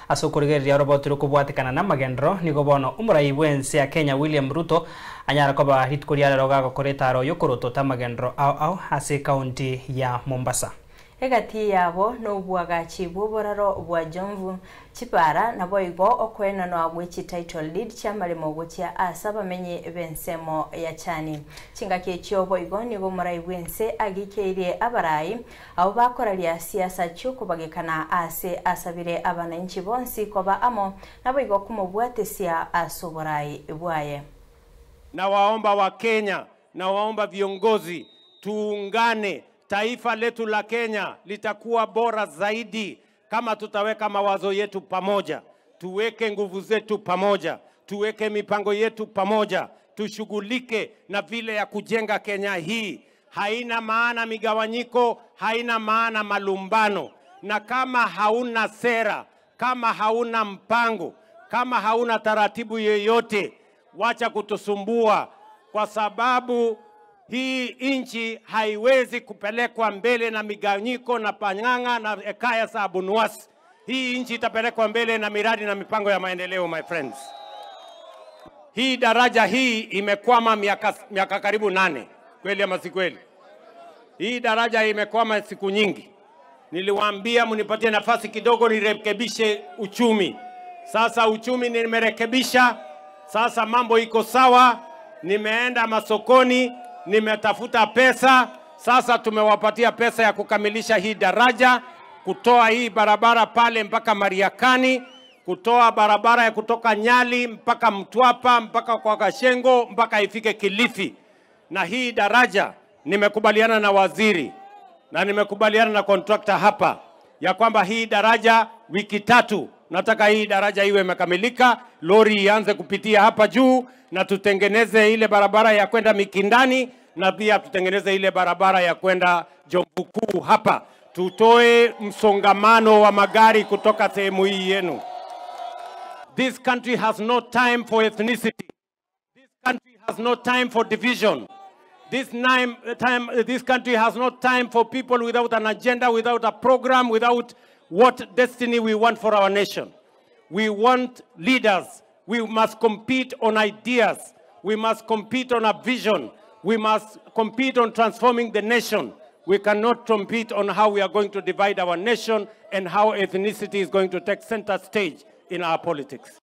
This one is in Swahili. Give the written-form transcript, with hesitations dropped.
Ase okorigereria oroboti rokobwatekana na amagendero nigo bono omorai bwense ya Kenya William Ruto anyara koba rituko ria rero gagokora etaro yokorotota amagendero ao ao ase county ya Mombasa. Egati yabo n'obwagachi bw'oboraro bwa Jomvu Chipara nabo igo okwenanwa gwe title deed chiamaremo gochia ase abamenyi b'ensemo ya Chani. Chingaki echio igo nigo morai bwense agikeirie abarai abo bakoraria siasa chiokobagekana ase asabire abananchi bonsi koba amo nabo igo kumobwatesia ase oborai bwaye. Na waomba wa Kenya na waomba viongozi tuungane. Taifa letu la Kenya litakuwa bora zaidi kama tutaweka mawazo yetu pamoja, tuweke nguvu zetu pamoja, tuweke mipango yetu pamoja, tushughulike na vile ya kujenga Kenya hii. Haina maana migawanyiko, haina maana malumbano. Na kama hauna sera, kama hauna mpango, kama hauna taratibu yeyote, wacha kutusumbua, kwa sababu hii inchi haiwezi kupelekwa mbele na migawanyiko na panyanga na ekaya za abunuasi. Hii inchi itapelekwa mbele na miradi na mipango ya maendeleo, my friends. Hii daraja hii imekwama miaka karibu 8. Kweli ama si kweli? Hii daraja imekwama siku nyingi. Niliwaambia mnipatie nafasi kidogo nirekebishe uchumi. Sasa uchumi nimerekebisha. Sasa mambo iko sawa. Nimeenda masokoni, nimetafuta pesa. Sasa tumewapatia pesa ya kukamilisha hii daraja, kutoa hii barabara pale mpaka Mariakani, kutoa barabara ya kutoka Nyali mpaka Mtwapa mpaka kwa Kashengo mpaka ifike Kilifi. Na hii daraja nimekubaliana na waziri na nimekubaliana na contractor hapa ya kwamba hii daraja wiki 3 nataka hii daraja iwe imekamilika, lori ianze kupitia hapa juu, na tutengeneze ile barabara ya kwenda Mikindani, na pia tutengeneze ile barabara ya kwenda Jomvu Kuu hapa. Tutoe msongamano wa magari kutoka sehemu hii yenu. This country has no time for ethnicity. This country has no time for division. This country has no time for people without an agenda, without a program, without what destiny we want for our nation. We want leaders. We must compete on ideas. We must compete on a vision. We must compete on transforming the nation. We cannot compete on how we are going to divide our nation and how ethnicity is going to take center stage in our politics.